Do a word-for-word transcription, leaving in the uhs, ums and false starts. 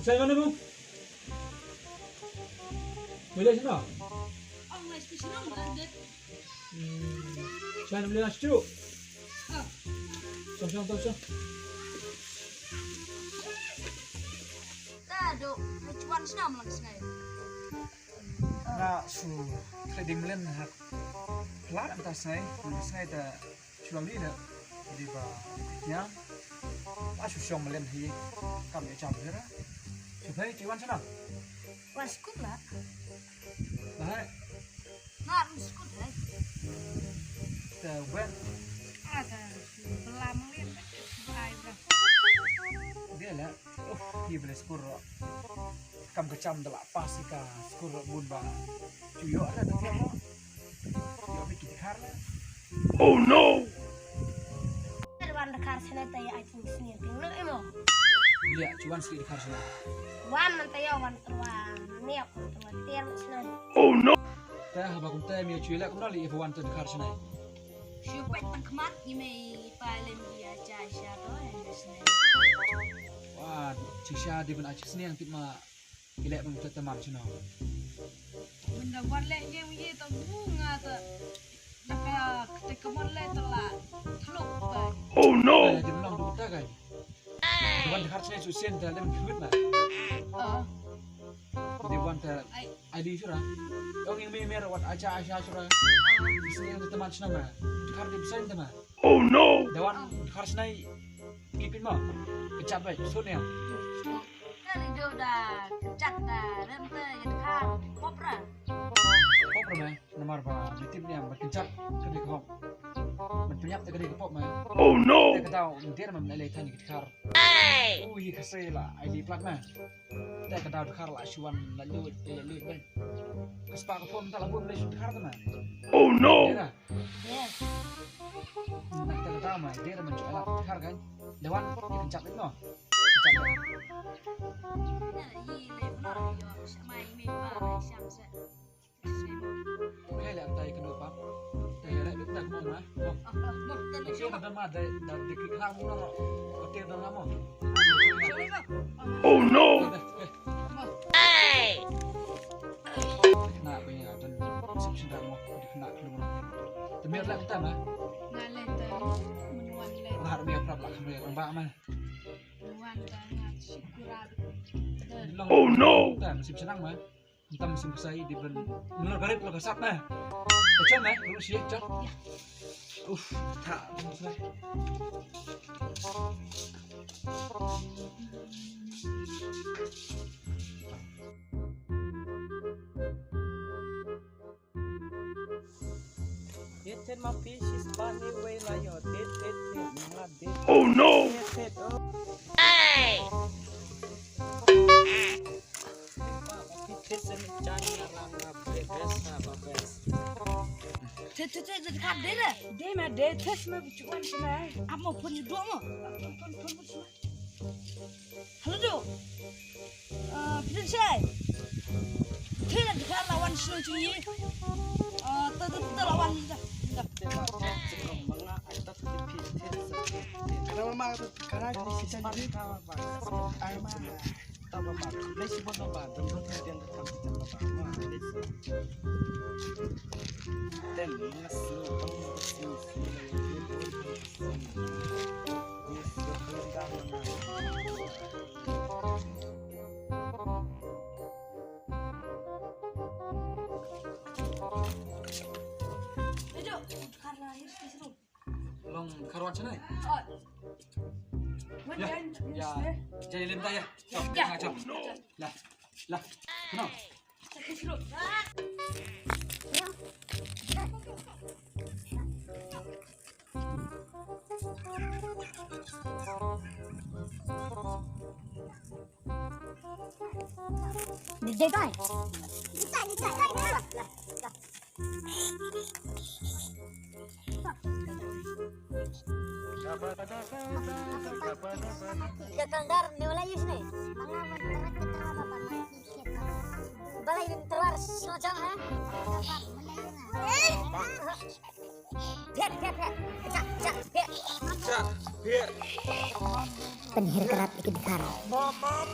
Lai mana bu? Boleh sini? Oh, lai sini, sini, sini. Hmm. Sini boleh lah, setuju. Ah. Sini, sini, sini, sini. Dah, dok, cuan sini malam sini. Nga shu trading mlien ha. Pla ta snai, ta snai ta shu lam ni da. Di ba nya. A shu shong mlien hi. Kam ïa jam hi ra. Shu phai ki wan shana. Wan skut la. Ba hai. Nga wan skut la. Ta wen. A ta shu pla mlien. Ai ba. Dia la. Oh, hi bele skur ro. Kam ka cham da la pas ïa ka skur ro bun ba. Chu ïoh ra da ro. Ïoh bit ki dkhar la. Oh no! Wan dkhar sene ta ïa ai pung sene ping no emo. Ïa, chu wan sene dkhar sene. Wan man ta ïa wan terwa ne wan terwa ter sene. Oh no! Ta haba kum ta mi chu ïa la kum na li wan ta dkhar sene. Shu peit tang khmat i mei i pa lem i a cha sha to en da sne. Wa, chi sha di ban a chi sne ang tip ma i leh ban ta tamar chino. Benda wan leh ye ye ta bu nga ta. Da ka te ka mon leh ta la thluk ba. Oh no! Eh, di ban long du ta kai. Wan dkhar sne su sen ta lem khwit na. Ah. Di wan ta ai. Ai di sura. Ong ing mi mer wat acha acha sura. Bisi yang teman shnama. Khar di bisi teman. Oh no. Dawan khar snai. Kipin mo. Kecap bai sun ya. Kali do da kecap da rem te khar. Popra. Popra me. Namar ba bitim ni ba kecap kadi khop. Ban penyap te kadi khop me. Oh no. Te kadaw ndir me le tani khar. Ui khasela ai di plak me. Te ka daw dkhar la shuan la lut la lut ben. Ka spa ka pom ta la bun le shu dkhar ta ma. Oh no. Dera. Yes. Na te ka daw ma dera man chu la dkhar kan. Lewan ni kan chap no. Kan chap. Na yi le no yo mai mi ba sham se. Kei leh tai kano pa. Te leh bit tak mo ma. Mo. Mo te leh. Kei na ma de da de ki khang mo. Ko te da mo. Oh no. Hey. Na ko ya dan sip shin da mo. Na klung. Te mer leh ta ma. Na leh ta. Mun wan leh. Har mer prap la kham mer ba ma. Wan ta na shukura. Oh no. Ta sip shin ma. Tam sim kusai di ben. Nuna barit lo kasat na. Kacang na, lu si cak. Uf, tak. Tet tet ma pi shi spa ni wei la yo. Tet tet tet ma tet. Oh no. Tet tet oh. Hey. Te te te te ka de re. De ma de te ma bichuan sina. Amo pon yu do mo. Pon pon pon sina. Hello do. Ah, pin sai. Te na ka la wan sina chu yi. Ah, ta ta ta la wan da. Da. Kana ma kana ni si chan ni. Ai ma. Long kharwan chanai. Ya, ya. Jai lim ta ya. Chop, ya, chop. La, la. No. Di jai kai. Di jai, di jai, kai, kai. Ka kaldar ne wala yus ne. Balai terwar sojang ha. Phet, phet, phet. Chak, chak, phet. Chak, phet. Pynhir krap ïa ki dkhar. Mop, mop.